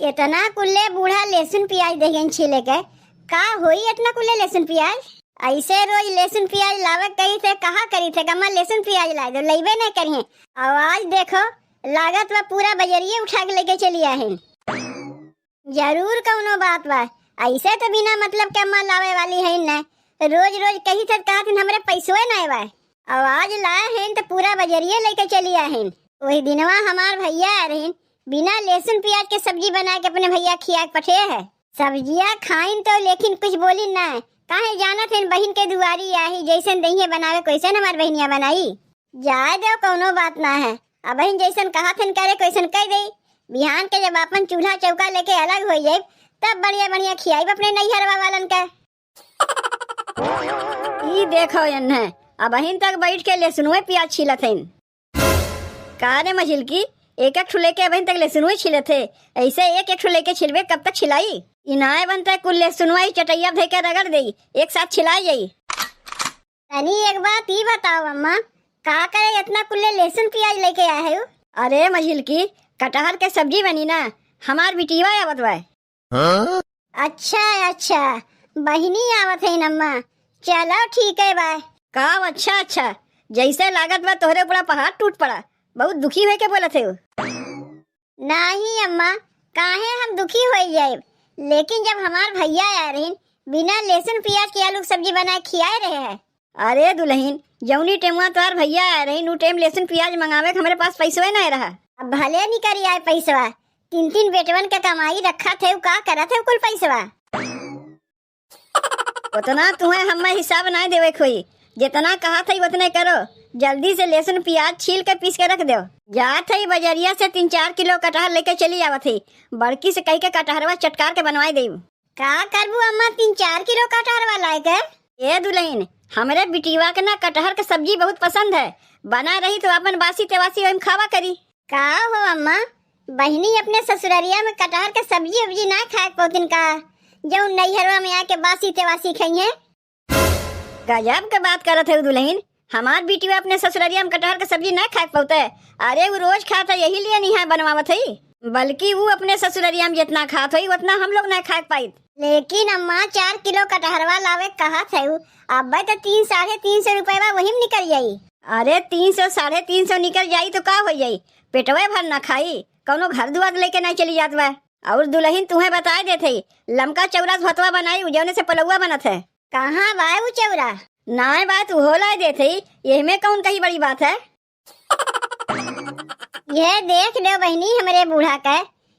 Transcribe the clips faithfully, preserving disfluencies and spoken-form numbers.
इतना कुल्ले बूढ़ा लहसुन प्याज देखेन छीले के, का होई इतना कुल्ले लहसुन प्याज? ऐसे रोज लहसुन प्याज लावे कही थे, कहा करी थे, कम्मा लहसुन प्याज लाए दो, लइबे नहीं करिए। और आज देखो, लागत बा पूरा बजरिए उठा के लेके चली आहिन। जरूर कौनो बात बा, ऐसे तो बिना मतलब के अम्मा लावे वाली है न। रोज रोज कही थे, कहत हिन, "हमरे पैसवे नाय बा।" और आज लाए हैं तो पूरा बजरिए लेके चली आहिन। वही दिनवा हमार भैया आ रहीन, बिना लहसुन प्याज के सब्जी बना के अपने भैया खिया के पठे है। सब्जिया खाइन तो लेकिन कुछ बोली ना, काहे जानत हैं बहिन के दुआरी आही, जैसन दहिए बनावे वैसन हमार बहिनिया बनाई। जाए दो, कौनो बात ना है। अबहिन जैसन कहत हन करे, वैसन कह दे। बिहान के जब अपन चूल्हा चौका लेके अलग हो जाए, तब बढ़िया बढ़िया खियाई अपने नैहरवा वालन के। ई देखो एन्हे, अबहिन तक बैठ के लहसुनुए प्याज छीलत हन। का रे मझिलकी, एक एक ठो लेके अबहिन तक लहसुनुए छीलत है। ऐसे एक एक ठो लेके छिलबे, कब तक छिलाई? ई नाय बनता, कुल लहसुनुआ ई चटैया धे के रगड़ देई, एक साथ छिलाई जाई। तनी एक बात ई बताओ अम्मा, का करे इतना कुल्ले लहसुन प्याज लेके आए हो? अरे मझिलकी, कटहर के सब्जी बनी ना, हमार बिटिया आवत बा। हाँ? अच्छा, अच्छा, बहिनी आवत है अम्मा, चलो ठीक है बा। का अच्छा, अच्छा, जैसे लागत बा तोहरे ऊपरा पहाड़ टूट पड़ा, बहुत दुखी होके बोलत है। नाही अम्मा, काहे हम दुखी होई जाइब? लेकिन जब हमार भैया आए रहिन, बिना लहसुन प्याज के आलू के सब्जी बनाए खियाए रहे हैं। अरे दुलहिन, जौनी टेमवा तोहार भैया आए रहिन, उ टेम लहसुन प्याज मंगावे के हमरे पास पैसवे नाय रहा। अब भले निकरी आए पैसवा, तीन तीन बेटवन के कमाई रखा थे, उ का करत है कुल पैसवा? उतना तुहें हम्मे हिसाब नाय देवे के होई, जितना कहा थई उतने करो। जल्दी से लहसुन प्याज छील के पीस के रख दो। जा थई बजरिया से तीन चार किलो कटहर लेके चली आवत हई, बड़की से कह के कटहरवा चटकार के बनवाए देब। का करबू अम्मा तीन चार किलो कटहरवा लाए के? ए दुलहिन, हमरे बिटिया के ना कटहर के सब्जी बहुत पसंद है, बना रही तो अपन बासी तेवासी ओहिम खावा करी। का हो अम्मा, बहिनी अपने ससुररिया में कटहर के सब्जी उब्जी ना खाए के पौतिन का, जौन नैहरवा में आके बासी तेवासी खइहें? गजब के बात करत है दुलहिन, हमार बिटिया अपने ससुररिया में कटहर के सब्जी ना खाए के पौते। अरे उ रोज खात है, यही लिए निहाय बनवावत है, बल्कि उ अपने ससुररिया में जितना खात होई उतना हम लोग ना खाए के पाइत। लेकिन अम्मा चार किलो कटहरवा लावे कहत है उ, अब्बे तो तीन साढ़े तीन सौ रुपया वही में निकल जाई। अरे तीन सौ साढ़े तीन सौ निकल जाई तो का हो जाई, पेटवे भर ना खाई, कौनो घर दुआर लेके नहीं चली जात बा। और दुलहिन तुहें बताए देत हई, लमका चौरा से भतवा बनाई, उ जौने से पुलौवा बनत है। कहाँ बा उ चौरा? नाय बा, तू हो लाए देत हई, एहमे कौन कही बड़ी बात है? ये देख लो बहिनी हमरे बूढ़ा के,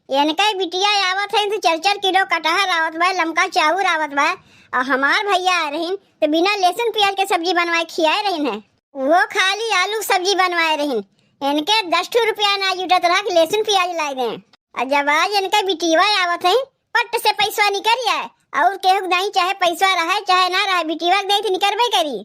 इनके बिटिया आवत है तो चार चार किलो कटहर आवत बा, लमका चाउर आवत बा, और हमार भैया आ रहीन तो बिना लहसुन प्याज के सब्जी बनवाए खियाए रहीन है। वो खाली आलू के सब्जी बनवाए रहीन, इनके दस ठो रुपया ना जुटत रहा कि लहसुन प्याज लाए दें। और जब आज इनके बिटिया आवत है, पट से पैसवा निकल जाए, और केहू के नहीं, चाहे पैसवा रहे चाहे ना रहे, बिटिया के दे तो निकलबे करी।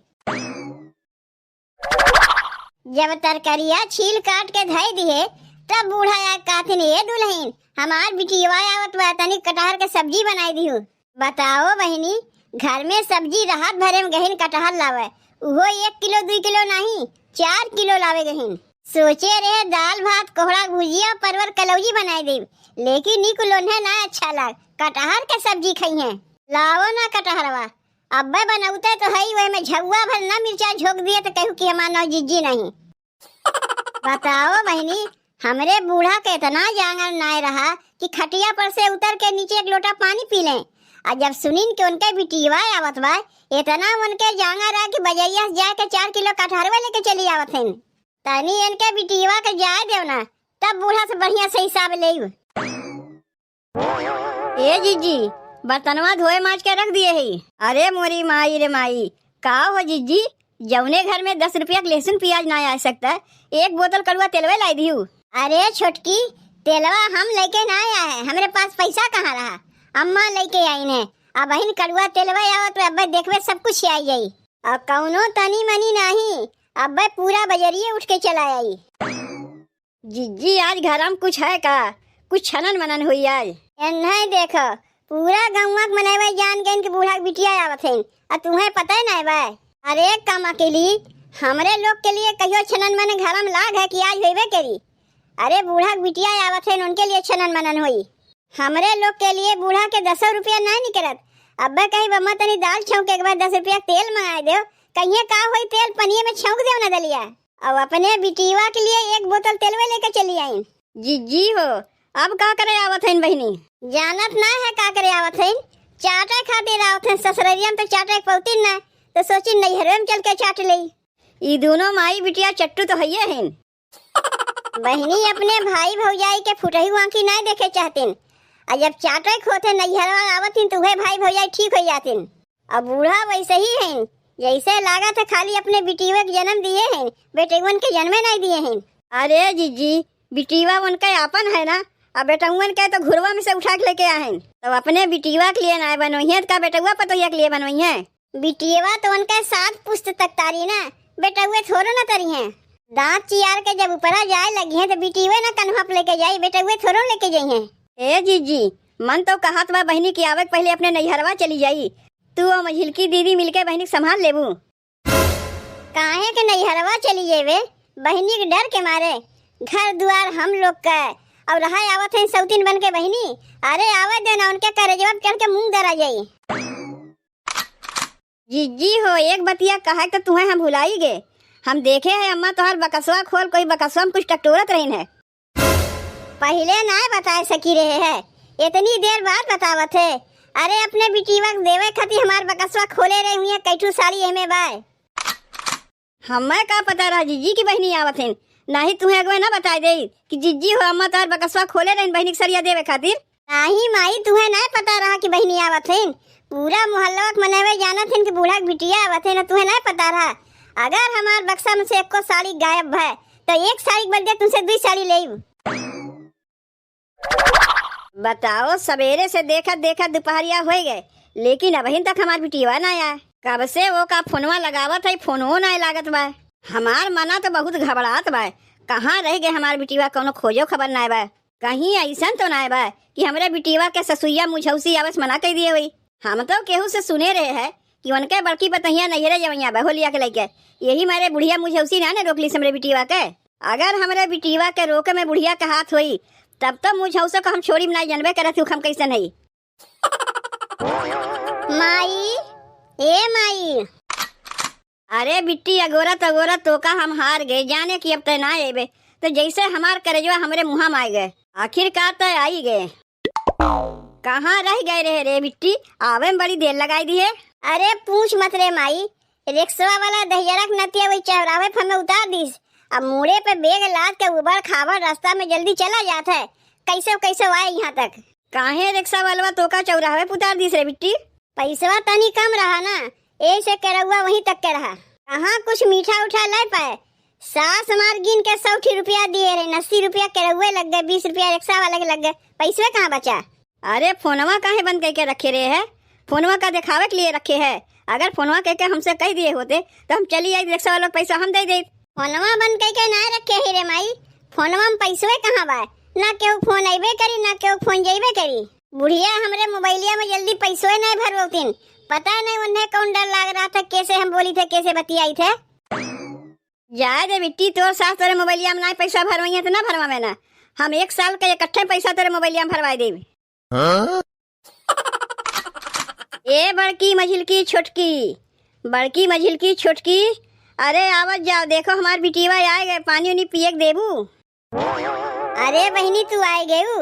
जब तरकरिया छील काट के धई दिहे, तब बूढ़ा आके कहथिन, "ए दुलहिन, हमार बिटिया आवत बा, तनी कटहर के सब्जी बनाई दिहु।" बताओ बहिनी, घर में सब्जी रहत भरे में गहिन कटहर लावे, उहो एक किलो दुई किलो नहीं, चार किलो लावे गहिन। सोचे रहे दाल भात, कोहड़ा के भुजिया, परवर कलौजी बनाई देब, लेकिन ई कुल ओन्हे ना अच्छा लाग, कटहर के सब्जी खइहें। लाओ ना कटहरवा, अब्बे बनौते तो हई, ओहमे झउआ भर ना मिर्चा झोंक दिए तो कहू कि हमार नाव जिज्जी नहीं। बताओ बहिनी, हमरे बूढ़ा के इतना जांगर नाय रहा कि खटिया पर से उतर के नीचे एक लोटा पानी पी लें। आ जब सुनिन कि उनके बिटिया आवत बा, इतना उनके जांगर रहा कि बजरिया से जाके चार किलो कटहरवा लेके चली आवत हन। तनी इनके बिटिया के जाए देव ना, तब बूढ़ा से बढ़िया से हिसाब लेब। ए जीजी, बर्तनवा धोए माज के रख दिए ही। अरे मोरी माई रे माई, का हो जीजी, जौने घर में दस रुपया के लहसुन प्याज ना आ सकता, एक बोतल कड़ुआ तेलवे लाई दिहू। अरे छोटकी, तेलवा हम लेके ना आए हैं, हमरे पास पैसा कहाँ रहा, अम्मा लेके आई ने। अबहिन कड़ुआ तेलवा आवत, अब्बे देखबे सब कुछ आई जाई। और कौनो तनी मनी नहीं, अब्बे पूरा बजरिए उठ के चला आई। जिज्जी, आज घरम कुछ है का? कुछ छनन मनन होई आज? एन्है देखो, पूरा गौवा के मनैवै जान गइन कि बूढ़ा के बिटिया आवत हइन। आ तुहैं पतै नाय बा? अरे कम अकिली, हमरे लोग के लिए कहियो छनन मनन घरम लाग है कि आज होइबे करी? अरे बूढ़ा के बिटिया आवत हइन, उनके लिए छनन मनन होई। हमरे लोग के लिए बूढ़ा के दसो रुपया नाहीं निकरत। अब्बे कही, "बम्मा, तनी दाल छौंके के बाद दस रुपया तेल मंगाए देव।" कहिए, "का होई तेल, पनिये में छौंक देव ना दलिया।" अब अपने बिटिवा के लिए एक बोतल तेलवे लेके चली आइन। जिज्जी हो, अब का करे आवत हइन बहिनी? जानत ना है का करे आवत हइन, चाटे खातिर आवत हइन। ससुररिया में तो चाटे के पौतिन ना, तो सोचिन नैहरे में चल के चाट लेई। ई दोनों माई बिटिया चट्टू तो हइये हइन। बहिनी अपने भाई भौजाई के फुटही आँखी नाय देखे चाहतिन। आ जब चाटे के होते नैहरवा आवतिन तो उहे भाई भौजाई ठीक हो जातिन। अब बूढ़ा वैसे ही हइन, जैसे लागत है खाली अपने बिटिवे के जन्म दिए हइन, बेटउवन के जन्मे नाय दिए हइन। अरे जिज्जी, बिटिवा उनके आपन है ना, अब बेटउवन के तो घुरवा में से उठा के लेके आए हइन। तब अपने बिटिवा के लिए नाय बनवइहें, तो का बेटउवा पतोहिया के लिए बनवइहें? बिटियवा तो उनके सात पुस्त तक तारी ना, बेटउवे थोड़ो ना तरी हैं। दांत चियार के जब ऊपरा जाए लगी हैं तो बिटियवे ना कन्हवा पे लेके जाई, बेटउवे थोड़ो लेके जाई हैं। ए जीजी, मन तो कहत बा बहिनी कि आवे के पहिले अपने नैहरवा चली जाई। तू और मझिलकी दीदी मिलके बहिनी के संभाल लेबू। काहे के नैहरवा चली जेबे? बहिनी के डर के मारे। घर दुआर हम लोग का, और रहा आवत हैं सौतीन बन के बहिनी। अरे आवे दे ना, उनके करेजवा पे चढ़ के मूंग दरा जाई। जिज्जी हो, एक बतिया कहे तो तुहें हम भुलाई गे। हम देखे हैं अम्मा तोहार बकसवा खोल, कोई बकसवा में कुछ टकटोरत रहीन है। पहिले नाय बताए सकी रहे है, इतनी देर बाद बतावत है। अरे अपने बिटीवा के देवे खातिर हमार बकसवा खोले रहे हुए, कैठू साड़ी एमे बाय। हमें का पता रहा जिज्जी की बहिनी आवत हइन, नाही तुहें अगवे ना बताए देई कि जिज्जी हो अम्मा तोहार बकसवा खोले रहीन बहिनी के सरिया देवे खातिर। नाही माई, तुहें नाय पता रहा कि बहिनी आवत हइन। पूरा मोहल्लवा के मनवे जानत हइन कि बूढ़ा के बिटिया आवत हइन, तुहें नाय पता रहा। अगर हमार बक्सा में से एको साड़ी गायब भय, तो एक साड़ी के बदले तुमसे दुई साड़ी लेब। बताओ, सबेरे से देखत देखत दुपहरिया होइ गए, लेकिन अबहिन तक हमार बिटिया ना आए। कब से वो का फोनवा लगावत है, फोनवो ना लागत बा। हमार मना तो बहुत घबरात बा, कहाँ रह गए हमार बिटिया, कौनो खोजो खबर ना बा। कहीं अइसन तो नाय बा कि हमरे बिटिया के ससुइया मुझौसी आवस मना कइ दिए होई। हम तो केहू से सुने रहे है कि उनके बड़की पतहिया नैहरे जवैया बा होलिया के लइके, यही मारे बुढ़िया मुझौसी ना ने रोकली हमरे बिटिया के। अगर हमरे बिटिया के रोके में बुढ़िया के हाथ होई, तब तो मुझौसो को हम छोड़ी ना, जनबे करत हूँ हम कैसन हई। माई, ए माई। अरे बिट्टी, अगोरत अगोरत तोका हम हार गए, जाने कि अब तय ना अइबे, तो जैसे हमार करेजवा हमरे मुँहा में आइ गए। आखिरकार तय आई गए। कहाँ रह गए रहे रे बिट्टी, आवे में बड़ी देर लगाई दिहे। अरे पूछ मत रे माई, रिक्शवा वाला दहिजरा के नतिया वही चौराहे पर हमें उतार दिस। अब मूड़े पे बैग लाद के उबड़ खाबड़ रास्ता में जल्दी चला जात है, कैसे कैसे आए यहाँ तक। काहे रिक्शा वालवा तोका चौराहे पे उतार दिस रे बिट्टी? पैसवा तनी कम रहा ना, यही से केरउआ वहीं तक के रहा। कहाँ कुछ मीठा उठा ले पाए। सास हमार गिन के सौ ठी रुपया दिए रहे, अस्सी रुपया केरउए लग गए, बीस रुपया रिक्शा वाले के लग गए, पैसवे कहाँ बचा? अरे फोनवा काहे बंद करके रखे रहे है? फोनवा का दिखावे के लिए रखे है? अगर फोनवा करके हमसे कह दिए होते तो हम चली आई, रिक्शा वालों को पैसा हम दे देत। फोनवा बंद करके ना रखे ही रे माई, फोनवा में पैसवे कहाँ बा? ना केहू फोन अइबे करी, ना केहू फोन जइबे करी। बुढ़िया हमरे मोबाइलिया में जल्दी पैसवे नहीं भरवतिन। पता नहीं उन्हें कौन डर लाग रहा था, कैसे हम बोली थे, कैसे बतियाई थे। जाए दे बिट्टी, तोर सास तोरे मोबाइलिया में नहीं पैसा भरवाई है तो ना भरवावे ना, हम एक साल का इकट्ठे पैसा तोरे मोबाइलिया में भरवाई देब। हाँ? ए बड़की मझिलकी छोटकी, बड़की मझिलकी छोटकी, अरे आवत जाओ, देखो हमार बिटिया आए गए, पानी उनी पिए के देबू? अरे बहिनी, तू आए गयू,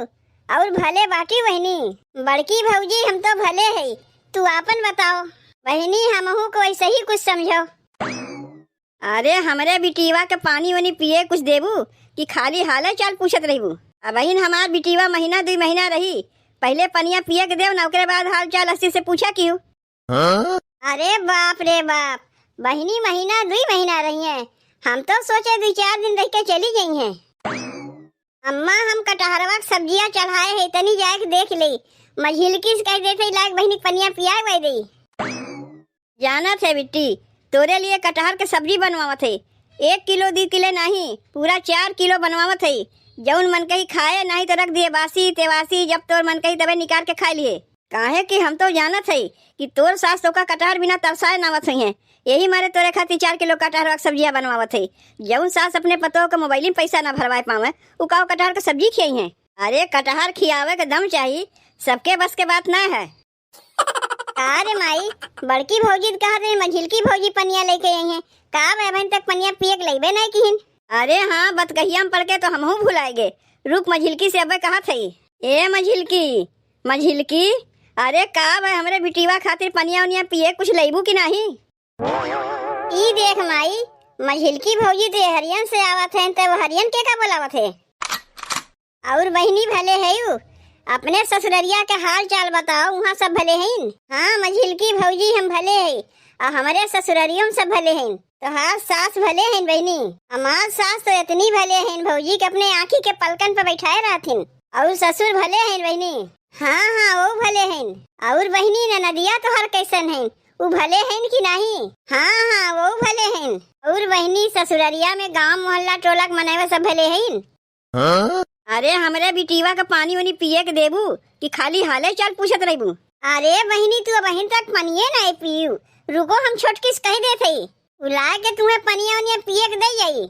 और भले बाटी बहिनी। बड़की भौजी, हम तो भले है, तू आपन बताओ। बहिनी, हमहू को ऐसे ही कुछ समझो। अरे हमरे बिटिया के पानी उनी पिए कुछ देबू कि खाली हाले चाल पूछत रहबू? अबहिन हमार बिटिया महीना दुई महीना रही, पहिले पनिया पिए के देव ना, ओकरे बाद हाल चाल अस्सी से पूछा किहू। हाँ? अरे बाप रे बाप, बहिनी महीना दुई महीना रही है, हम तो सोचे दुई चार दिन रह के चली गई हैं। अम्मा, हम कटहरवा के सब्जिया चढ़ाए है, तनी जाए के देख ले। मझिलकी से कह देते लाग बहिनी के पनिया पियाए वै दे। जानत है बिट्टी, तोरे लिए कटहर के सब्जी बनवावत है। एक किलो, दो किलो नहीं, पूरा चार किलो बनवावत है। जौन मन कही खाए, नहीं तो रख दिए बासी तेवासी, जब तोर मन कही तबे निकाल के खाए लिए। काहे कि हम तो जानत है कि तोर सास तोका कटहर बिना तरसाए नावत हुई हैं, यही मारे तोरे खातिर चार किलो कटहर के सब्जिया बनवावत है। जौन सास अपने पतोह के मोबाइल में पैसा ना भरवाए पावे, उ का कटहर के सब्जी खियाई हैं? अरे, कटहर खियावे के दम चाही, सबके बस के बात ना है। का रे माई, बड़की भौजी त कहत रही मझिलकी भौजी पनिया लेके आई हैं, का बे अबहिन तक पनिया पिए के लइबे नहीं किहिन? अरे हाँ, बतकहिया में पड़ के तो हमहू भुलाए गे। रुक, मझिलकी से अबे कहत हई। ए मझिलकी, मझिलकी, अरे का बे हमरे बिटिवा खातिर पनिया उनिया पिए कुछ लइबू कि नाही? ई देख माई, मझिलकी भौजी तो हरियन से आवत हैं, तो वो हरियन के का बोलावत है? और बहिनी भले है यू, अपने ससुररिया के हाल चाल बताओ, वहाँ सब भले हैं? हाँ मझिलकी भौजी हम भले हैं, और हमारे ससुररियों में सब भले हैं। तोहार सास भले हैं बहिनी, हमार सास तो इतनी भले हैं भौजी के अपने आँखी के पलकन पे बैठाए रहथिन। और ससुर भले हैं बहिनी, हाँ हाँ वो भले हैं। और बहिनी ननदिया तोहार कैसन हैं, उ भले हैं कि नहीं? हाँ हाँ वो भले हैं। और बहिनी ससुररिया में गांव मोहल्ला टोला के मनैवा सब भले हैं? हाँ? अरे हमरे बिटिवा के पानी उनी पिए के देबू कि खाली हाले चाल पूछत रहबू? अरे बहिनी तू अबहिन तक पनिये नहीं पीयू, रुको हम छोटकी से कह देत हई, उ लाए के तुम्हें पनिया उनिया पिए के दे जाई।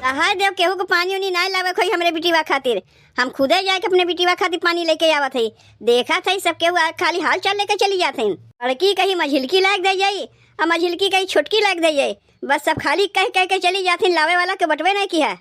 कहा देव केहू के पानी उनी नहीं लावे खोई हमरे बिटिवा खातिर, हम खुदे जाए के अपने बिटिवा खातिर पानी लेके आवत हई। देखत हई सब केहू आ, खाली हाल चाल लेके चली जात हई। बड़की कही मझिलकी लायक दे जाई, आ मझिलकी कही छोटकी लायक दे जाई। बस सब खाली कह कह के चली जात हई, लावे वाला के बटवे नहीं किहा।